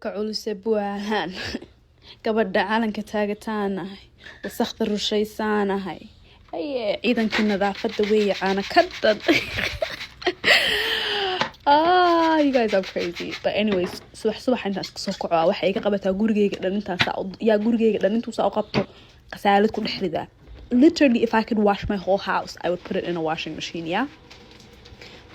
Ka culuse buahaan gabadha calanka taagataanahay, wasakda rushaysaanahay. Haye, ciidankii nadaafada weeye, caana ka dad. Ah, you guys are crazy. But anyways, subax subax intaan iska soo kaco, waxay iga qabataa gurigeyga dhan intaan saa yaa gurigeyga dhan intuu saa u qabto, qasaalad ku dhex ridaa. Literally, if I could wash my whole house, I would put it in a washing machine, yeah,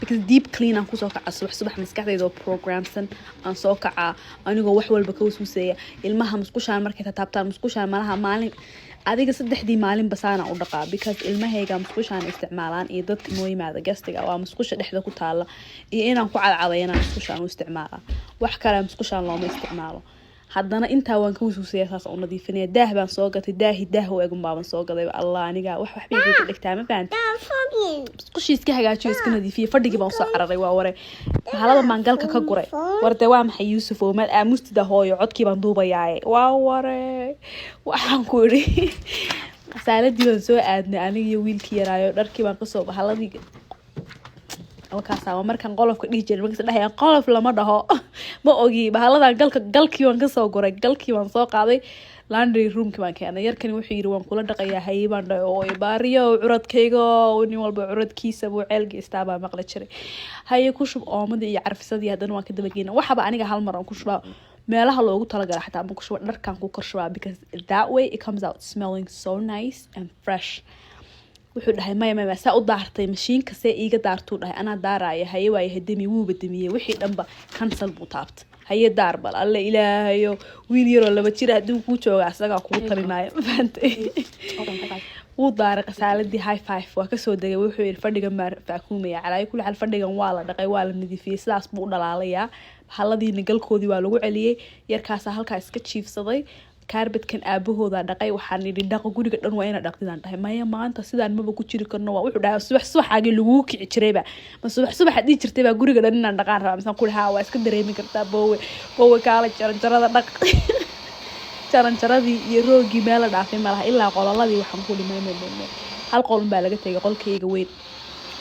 because deep clean aan kusoo kaca subax subax. Maskaxdayda oo programsan aan soo kacaa, anigoo wax walba ka waswuseeya. Ilmaha musqushaan markay tataabtaan, musqushaan malaha maalin adiga saddexdii maalin basaana u dhaqaa, because ilmahayga musqushaan isticmaalaan iyo dadka noo yimaada guest-iga. Waa musqusha dhexda ku taala iyo inaan ku cadcadayana musqushaan u isticmaalaa. Wax kale musqushaan looma isticmaalo. Haddana intaa waan ka wasuusaya, saas u nadiifinaya. Daah baan soo gatay, daahi daah u egun baaban soo gaday. Allah, aniga wax waxbay iga dhigtaa, ma fahanta? Musqushii iska hagaajiyo, iska nadiifiye, fadhigii baan usoo cararay. Waa ware, bahaladan baan galka ka guray. War dee waa maxay, Yuusuf oo maad aamustida hooyo, codkii baan duubayaaye. Waa ware, waxaan ku idhi qasaaladii baan soo aadnay aniga iyo wiilkii yaraayo. Dharkii baan kasoo bahaladii halkaasa markaan qolofka dhihi jiray, markaas dhahayaan qolof lama dhaho, ma ogi. Bahaladan galka, galkii baan kasoo guray, galkii baan soo qaaday, laundry roomkii baan keenay. Yarkani wuxuu yiri, "Waan kula dhaqayaa." Haye baan dhahay. Oo baariyo curadkayga, nin walba curadkiisa buu ceel geystaa baa maqli jiray. Haye, ku shub oomadii iyo carfisadii. Haddana waan ka dabageyna. Waxaba aniga hal mar aan ku shubaa meelaha loogu talagalay, xataa ma ku shuba dharkan, ku kor shubaa, because that way it comes out smelling so nice and fresh. Wuxuu dhahay, "Maya, maya, saa u daartay mashiinka, see iiga daartuu?" Dhahay, "Anaa daaraya." Haye, waayahay, demi. Wuuba demiyey wixii dhanba, cancel buu taabtay. Haye, daar bal. Alle ilaahayo, wiil yaroo 2 jir hadduu kuu jooga, asagaa kugu talinaayo, ma fahantay? Wuu daaray qasaaladii, high five, waa kasoo degay. Wuxuu yidhi, "Fadhigan baa faakuumaya." Calaayo kulli xaal, fadhigan waa la dhaqay, waa la nadiifiyey, sidaas buu u dhalaalayaa. Haladiina galkoodii waa lagu celiyey. Yarkaasaa halkaa iska jiifsaday. Carpet-kan aabahooda dhaqay. Waxaan yidhi, "Dhaqo guriga dhan, waa ina dhaqdidaan." Dhahay, "Maya, maanta sidaan maba ku jiri karno." Waa wuxuu dhahay, "Subax subaxaagii laguu kici jirayba, ma subax subaxa dhihi jirtay baa guriga dhan inaan dhaqaan rabaa?" Misaan ku haa, waa iska dareemi kartaa. Boowe, boowe, kaala jaranjarada dhaq. Jaranjaradii iyo roogii meel la dhaafay malaha, ilaa qololadii. Waxaan ku idhi, me me me hal qol unbaa laga tegay, qolkayga weyn.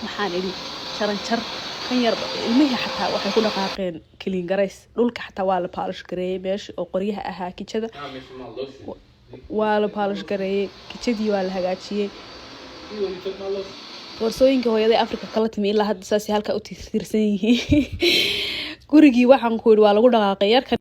Waxaan idhi, jaranjar kan yar ilmihii xataa waxay ku dhaqaaqeen clean garays. Dhulka xataa waa la polish gareeyey, meesha oo qoryaha ahaa kijada waa la polish gareeyey, kijadii waa la hagaajiyey. Boorsooyinka hooyaday Africa kala timi ilaa hadda saasay halkaa u tiirsan yihiin. Gurigii waxaan ku yidhi waa lagu dhaqaaqay yarkan.